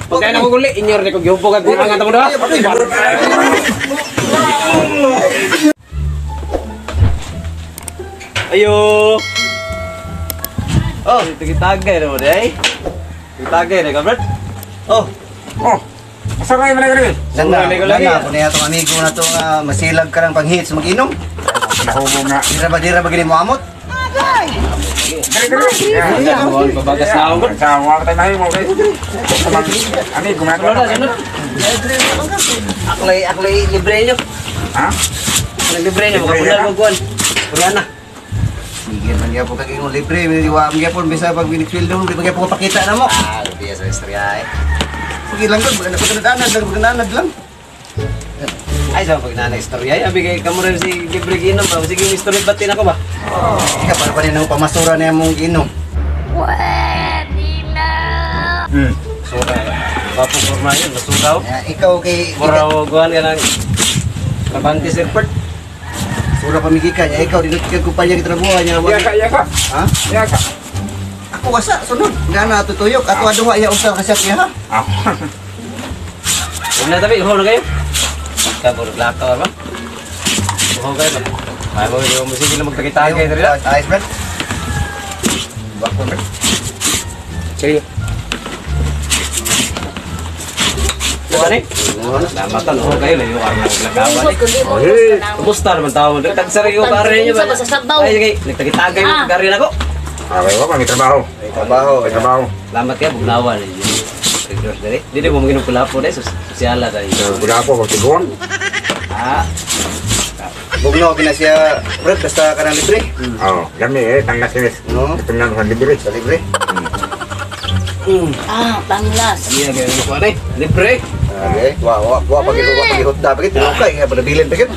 Pagkain ako guli, inyor ni ko gihubog ang buang atong duha. Ayo. Oh, tagay na mo day. Tagay na ka, Brad. Oh, Oh. Asa kayo man lagi? Nana, Lagi. nana, kung niya itong amigo na ito nga masilag ka ng panghits, mag-inom. Nahubog nga. Dira ba gini mo amot? Dali dali. Ay, babagas na ako, Brad. Sa wa tayo mahimo kay. Amigo man Sunod na, sunod. Aklay libre nyo. Ha? Aklay libre nyo, makapunan mo kuwan. Koreana. Sige, man gyapon kag ingon libre, wa man gyapon bisa pag binisweldo, di man gyapon pakita na mo. Ah, lubiya sa istorya eh. Sige lang gud, pagkananad lang, pagkananad lang. Ay, sa pag nanay istorya eh. Abi kay kamo rin si libre ginom ba? Sige, istorya batin ako ba? Ika para pa rin ang pamasura na mong inom. Pwede na! Sura. Bapo forma yun, masugaw. Ya, ikaw kay Mura kuwan ka ng Trabante Airport. Sura pamigika niya, ikaw dinot kag kumpanya gitrabuhan niya. Iya ka, iya ka. Ha? Iya ka. Ako wasa sunod. Gana tutuyok ato aduha iya usa ka siya ha. Ah. Huwag na tabi, uhaw na kayo. Kabur, lakaw ba? Uhaw kayo ba? Ay mo, yung musig na magtagitagay diri na. Ayos, Brad. Bakon, Brad. Sige. Kuha ni? Salamat uhaw kayo, layo ka na maglakawan eh. Kumusta naman tao mo? Tagsari ko kare niyo ba? Ay, sige, nagtagitagay mo kare na ko. Ah, wa may trabaho. May trabaho. May trabaho. Salamat ka, bugnawan eh. Regulars diri. Dili mo maginom kulapo dai, sosyala tayo. Wala po pagtigon. Ah, Bugno kina siya, Brad, basta ka na libre. Oh, lami eh tanglas sinis. No? Tanglas sa libre. Sa libre. Ah, panglas. iya kayo kuha ni. Libre. Okay. Wa wa wa pag wa pag hotda pagit okay nga padabilin pagit.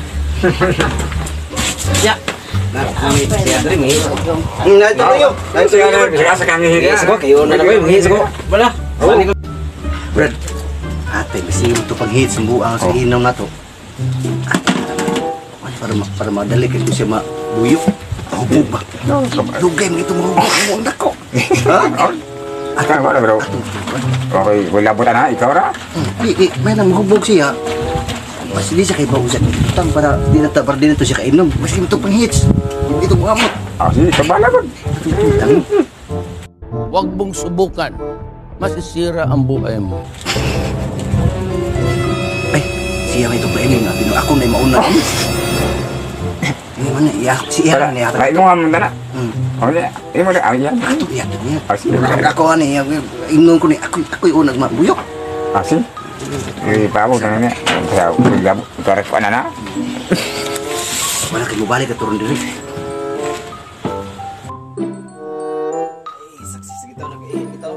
Ya. Nah, kami siya diri mangi. Na ito tayo. Na ito tayo. Bisa sa kami Sige, ko kayo na na kayo mangi ko. Wala. Wala ko. Brad. Ate, masiyo to pag hits ang buang sa inom na to. Ate, ay, para madali kay siya mabuyok. Hubog ba? Dugay mo ito mahubog mo ang dako. Ha? Ate, wala bro. Okay, wala buta na ikaw ra. Di, di, may nang mahubog siya. Mas di siya kay bausan. Utang para di na ta para di na to siya kainom. Mas ito pang hits. Hindi ito muamot. Ah, sige, kabala gud. Utang. Huwag mong subukan. Masisira ang buhay mo. Ay, siya may ito pa inom na. Pero ako na mauna. Hindi man na, iya, si iya na niya. Ay, mo nga na. Oh, ya. Imo na, ah, yan. Ato, iya, iya. Ah, sige. Ako ano, iya, inom ko ni, ako yung unang mabuyok. Ah, sige. Eh, pabo na niya. Sa labo, para ko na na. Wala kayo mabalik at turun diri. Ay, saksi sige taw nag-ihi ko.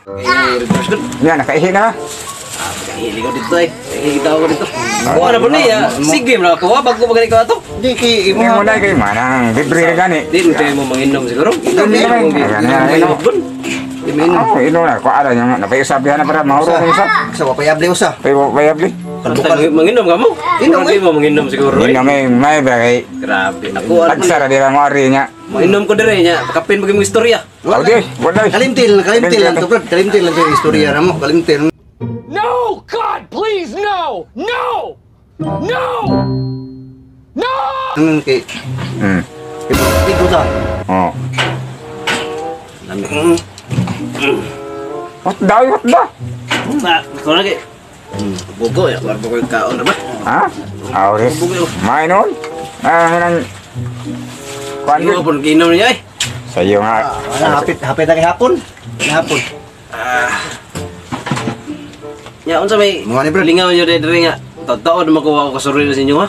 Kay Yan, nakaihi na. Ah, pagkahili ko dito eh. Nakikita ko dito. Kuha na po niya. Sige, mga kuha. Bago ba ganito ato? Di kay imo. Imo na kay manang libre ra gani. Di, mo mo manginom siguro. Inom, Inom, inom. inom. Inom, Di mainom. Oh, ino na ko ara nya napayusab na para mahuro ko usab. Sa wapayable usa. Payo payabli. Kalbukal. Manginom ka mo? Inom, Di mo manginom siguro. eh. Ino may ba kay Grabe. Ako, ano, tagsara dira mo ari nya. manginom ko dire niya. Kapin mo istorya. Oh, di, wala. Kalimtil, kalimtil lang to, Brad. Kalimtil lang to yung istorya na mo. Kalimtil. No! God, please, no! No! No! No! Ang kay Ito ta. Oh. Lami. What da, what da? Na, ako lagi. Bugo ya, warbo ko yung kaon na ba? Ha? Aure. May nun. Ah, nang kuan Hindi mo po inom niya eh. Sa iyo nga. Wala hapit, hapit na kay hapon. Hapon. Ya, unsa may Mga ni, Brad. lingaw niyo dire nga. Totoo na makuha ko kasurino sa inyo ha.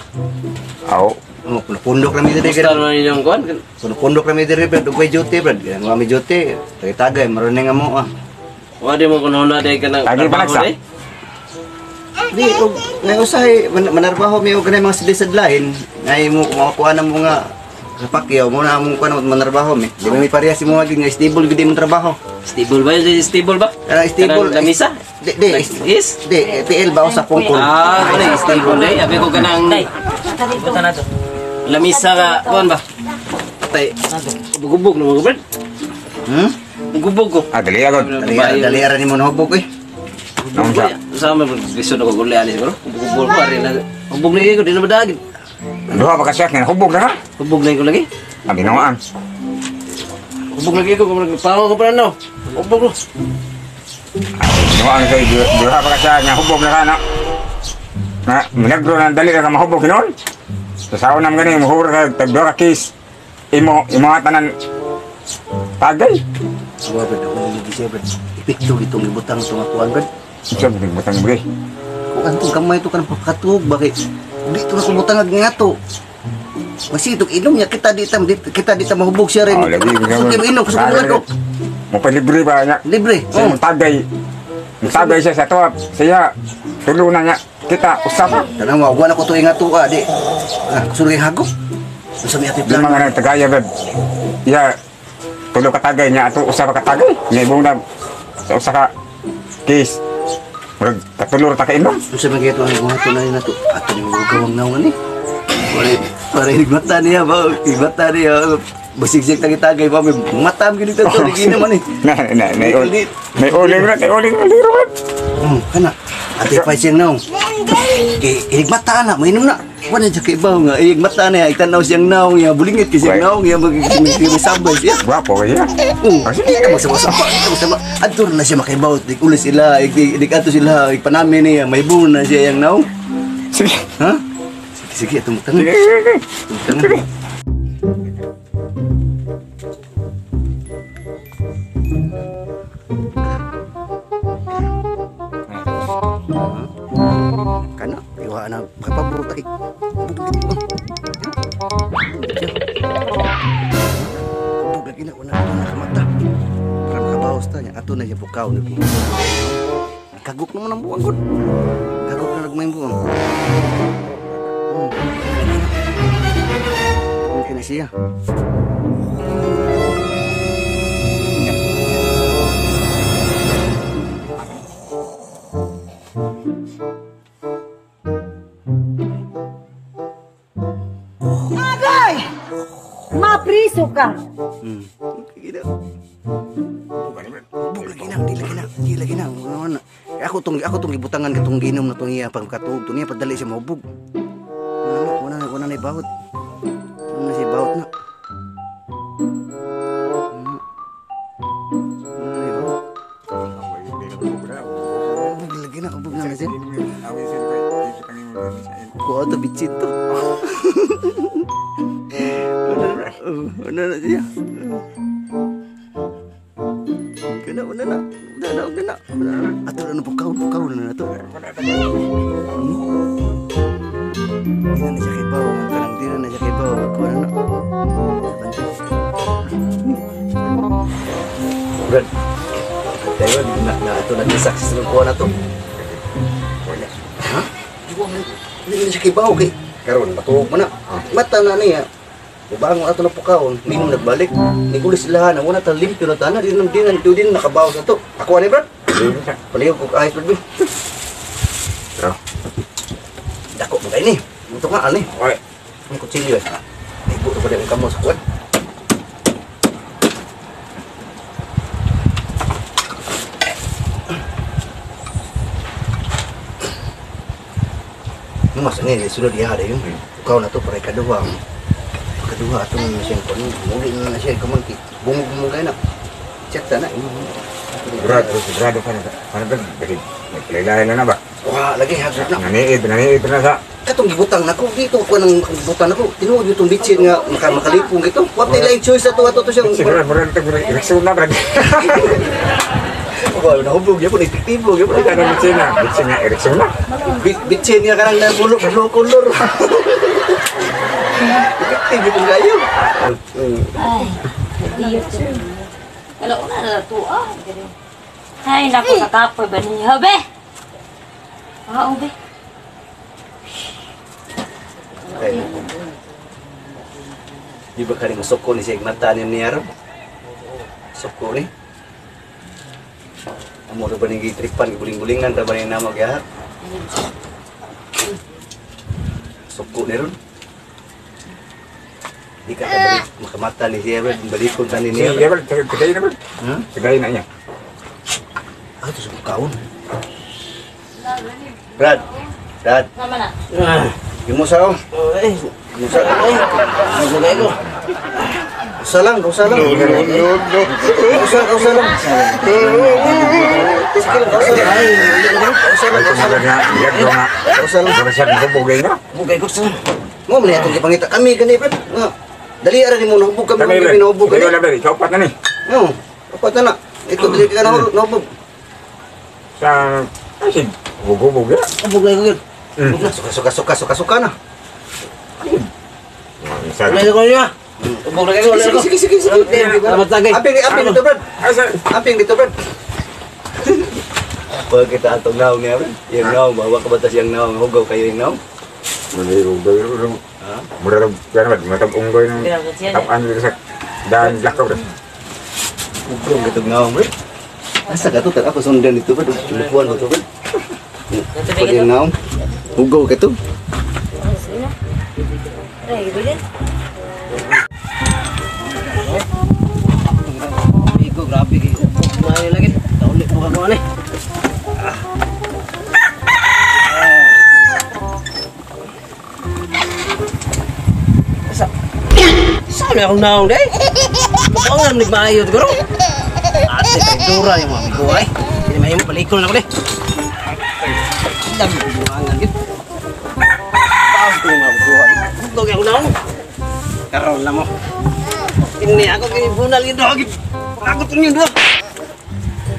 Aw. Oh, pundok rami diri Kumusta naman inyong kuan? Pundok rami diri, Brad. Ugay duty, Brad. Kaya nga mi duty. Tagay-tagay, maroon nga mo ah. Wa di mo kuno na day ka nang Lagi pa nagsa. Di og ngay usahay manarbaho mi og kanay mga sidlain ngay mo makuha na mo nga sa Pacquiao mo na among kuan manarbaho mi. Di mi pareha si mo nga stable gid imong trabaho. Stable ba yun? Stable ba? Kana stable. Kanang lamisa? Di di Is? di PL ba sa pungkol? Ah, kana stable day. Abi ko kanang lamisa ka kuan ba? Patay. Gubog na mga brad. Hmm? Gubog ko. Ah, dali agad. Dali dali ra nimo nahubog eh. Naon sa? Sama lisod ako guli ani siguro. Hubog ko ari na. Hubog lagi ko di na madagin. Duha pa ka siya nga hubog na. Hubog lagi ko lagi. Ang binuang. Hubog lagi ko kung nagpango ko pa no. Hubog ko. Binuang kay duha pa ka siya nga hubog na kana. Na milagro na dali ra ka mahubog hinon. Sa saon nam gani mahubog ka tag duha ka case. Imo imo tanan tagay. Wa brad, ako lagi siya brad. Epekto gitong ibutang itong akuan brad. Unsa man butang bre? Kung antong kamay to kanang pagkatuog ba kay di to na kubutang ag nga to. Masitog inom niya kita di ta kita di ta mahubog siya rin. Oh, lagi Kusog inom kusog inom. Mo pa libre ba niya? Libre. Oh. Tagay. Tagay siya sa to. Siya tulungan niya kita usap. Tanawa wa na ko to ingat to di. Ah, kusog hagop. Unsa may ati Di plano? mga tagaya brad. Ya tulo ka tagay niya ato usa ka tagay. Niya ibong na sa usa ka case. Murag katulor ta ka inom. Unsa man gyud ang buhaton na nato? Ato ni mo gawang naong ani. Pare pare mata niya ba? Mata niya. Basigsig tagay ba may mata gyud to di naman eh. Na na may may uling na, may uling na. Kana. Ate pa siyang naong. Kay ilig mata na, mainom na. Wala siya kay ibaw nga ilig mata na, itanaw siyang naong niya, bulingit kay siyang naong niya, magsabay siya. Gwapo kaya. Sige, magsama-sama, magsama. Adto na siya makaibaw, dik ulis sila, dik ato sila, ik panami niya, may buon na siya yang naong. Sige. Ha? Sige, sige, atong tangan. Sige. Kana, iwa na kapabro ta kay. Bug lagi na una na kamata. Para makabawas ta niya ato na siya bukaw ni. Kagok naman ang buwang gud. Kagok na nagmay buwang. Okay na siya. Mapriso ka. Bug lagi na, di lagi na, di lagi na. Ako tong gibutangan katong ginom na tong iya pagkatuog to niya padali siya mahubog. Wala na, wala na ibawot. Wala na siya ibawot na. Wala na ibawot. Bug lagi na, bug na siya. Kuha to bitsin to. Wala na siya. Kena, wala na. Wala na, wala na. Ato na bukaw, bukaw na na to. Di na siya kibaw. Kanang di na siya kibaw. Kuha na. Brad, tayo na ato na success ng kuha na to. Ha? Di na siya kibaw kay. Karon matuog man na. Mata na niya. Ubangon ato na pukaon, minum nagbalik. Nigulis sila na wala ta limpyo na tanan, di din nakabawas na to. Ako ani brad. Palihog ko ayos brad. Pero dako mo kay ni. Muto nga ani. Oy. Ang kutsilyo eh. Ibo to pa din kamo sa kuan. Mas ani sunod diha dayon. Pukaw na to para ikaduha. Kaduha atong siyang kuno, muli na siya kamunti. Bungog-bungog na. Chat na. Sigurado, sigurado ka na. Ano ba? Naglaylay na ba? Wah, lagi hagod na. Naniid na sa. Katong gibutang nako dito ko nang gibutang nako. Tinuod yung tong bitsin nga makalipong gito. Wa tay lain choice ato ato to siyang. Sigurado, murag ereksyon na brad. Wala na hubog gyapon epektibo gyapon. Ano bitsin na? Bitsin nga ereksyon na. Bitsin nga kanang na blue color. Epektibo gyapon kayo. Ay, Diyos. Wala ko na to ah. Ay, naku, kakapoy ba niya, be? Ah, be. Ay. Di ba kaning suko ni siya mata ni niya ro? Suko ni. Amo ra ba ning gitripan gibuling-bulingan ra ba ning namo gyud? Suko ni ron. Di ka balik makamata ni siya bro, balikon ta ni niya. Siya bro, tagay na bro. Ha? Tagay na niya. Ah, to sa kaon. Brad. Brad. Sama na. Yung musa oh. Ay, Musa. magugay ko. Usa lang, usa lang. No, no, no, no. Usa, usa lang. Sige lang, usa lang. Usa lang, Ay, usa lang. kumaga nga, milagro nga. Usa lang. Mura siya nahubog eh, no? Bugay ko sa. Mo man atong gipangita kami gani, Brad. Nga. Dali ara nimo nahubog kami, Dali, kami Brad. nahubog Dali, gani. wala, Brad. Ikaw pat na ni. No. Apat na na. Ito dili ka nahubog. Sa, ay, sig, hubog-hubog ya. Bugay ko yun. Suka suka suka suka suka na. Sa, Ulay ko niya. Ubog na kayo, ulay ko. Sige sige sige sige. Salamat tagay. Amping amping dito, Brad. ay, sa, Amping dito, Brad. Pag kita atong naong niya, Brad. Yang naong, bawa ka ba tas yang naong, hugaw kayo yung naong. Mura, mura, mura, matag unggoy ng tapaan dito sa daan lakaw, Brad. Hugaw kitong naong, Brad. Asa ka to? Tara ako sundan dito, Brad. Tumukuan ko to, Brad. Pag yung naong, hugaw ka to. Ay, bilin. Iko, grabe kayo. Kumain lagi. Taulit mo ka kuha eh. Sa Saan na akong naong day? Mukhang nga nagmaayo siguro. Ate, traidora yung mga amigo ay. Hindi mahimo, balikon na ako day. Ang dami kong buhangan yun. Taas ko yung mga buhan. Huwag akong naong. Karoon na mo. Ini ako kinibunal yun doon. Ako itong yun doon.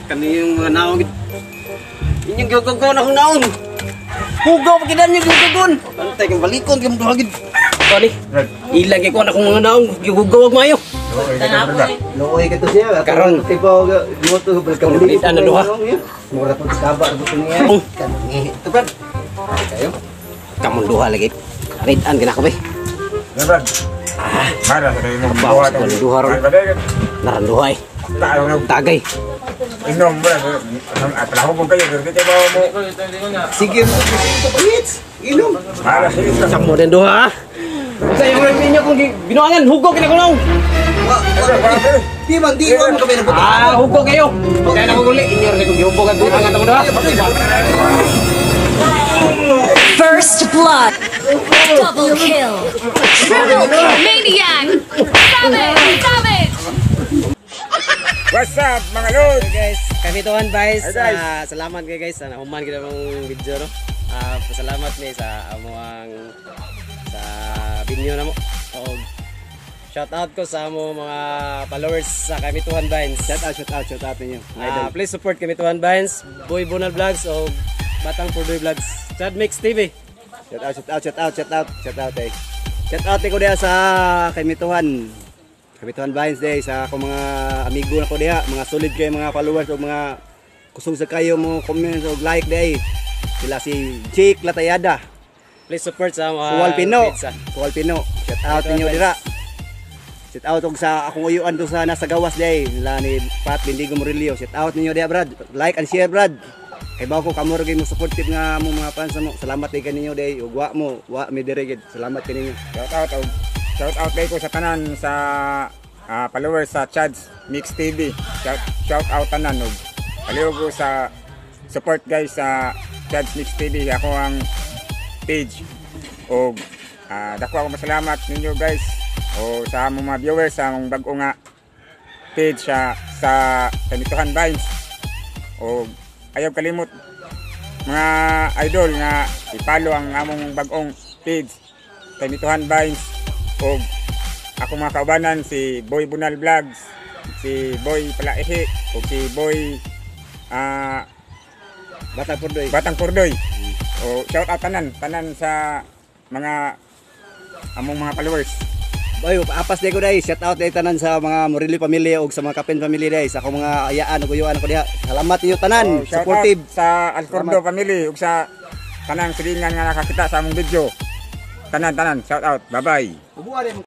Kani yung mga naong. Inyong gigugon akong naong. Hugaw pa kidan yung gigugon. Bantay kang balikon kang duha gid. Tony, ilang ko na akong mga naong gigugaw og maayo. Luoy ka to siya. Karon. Tipo, mo to, Brad. Karon, ano, duha? Mura po kaba, gusto niya. Oh. Kanang ito, Brad. Kayo. Kamon duha lagi. Red-an gina ko be. Brad. Mara sa tayo mong Bawas ko, duha ron. Naran duha eh. Tayo na Tagay. inom, Brad. At nahubog kayo, pero di kayo mo. Sige mo, ito pangits. Inom. Mara sige sa. Kamo din duha. Sa yung inyo kung binuangan hugaw kina ko naong. Di man, di man kami nabuto. Ah, hugaw kayo. Kaya na ko guli inyo rin kung gihubog ang binuangan ako duha. First blood. Double kill. Triple kill. Maniac. Savage. Savage. What's up, mga lord? Guys, kami tuhan guys. Hi, guys. Salamat kay guys. Nahuman kita mong video no. Pasalamat ni sa amuang sa video na mo. Og shout out ko sa amo mga followers sa Kamituhan Vines. Shout out, shout out, shout out ninyo. Please support Kamituhan Vines, Boy Bunal Vlogs o Batang Purdoy Vlogs. Chad Mix TV. Shout out, shout out, shout out, shout out, shout out eh. Shout out ko diha sa Kamituhan. Kamituhan Vines day sa akong mga amigo nako diha, mga solid kayo mga followers o mga kusog sa kayo mo comment o like day. Sila si Jake Latayada, Please support sa mga Kuwal Pino, page, ah. Kuwal Pino. Shout out ninyo dira. Shout out og sa akong uyuan do sa nasa gawas day, nila ni Pat Bendigo Murillo. Shout out ninyo diha, Brad. Like and share, Brad. Kay bawo ko kamo ra gyud mo supportive nga mo mga fans mo. Salamat kay kaninyo day ug wa mo, wa mi dire gid. Salamat kaninyo. Shout out, og shout out kay ko sa tanan sa followers sa Chad's Mix TV. Shout out tanan og palihog ko sa support guys sa Chad's Mix TV. Ako ang page og dako ako masalamat ninyo guys o sa among mga viewers sa among bag-o nga page sa Kamituhan Vines. O ayaw kalimot mga idol nga i-follow ang among bag-ong page Kamituhan Vines o ako mga kaubanan si Boy Bunal Vlogs, si Boy Palaihi o si Boy Batang Purdoy. Batang Purdoy. O shout out tanan tanan sa mga among mga followers. Oy, apas day ko day. Shout out day tanan sa mga Murillo family ug sa mga Kapen family day, sa akong mga ayaan ug uyuan ko diha. Salamat ninyo tanan. O, shout Supportive. out sa Alcordo family ug sa tanang silingan nga nakakita sa among video. Tanan tanan, shout out. Bye bye. Ubuan.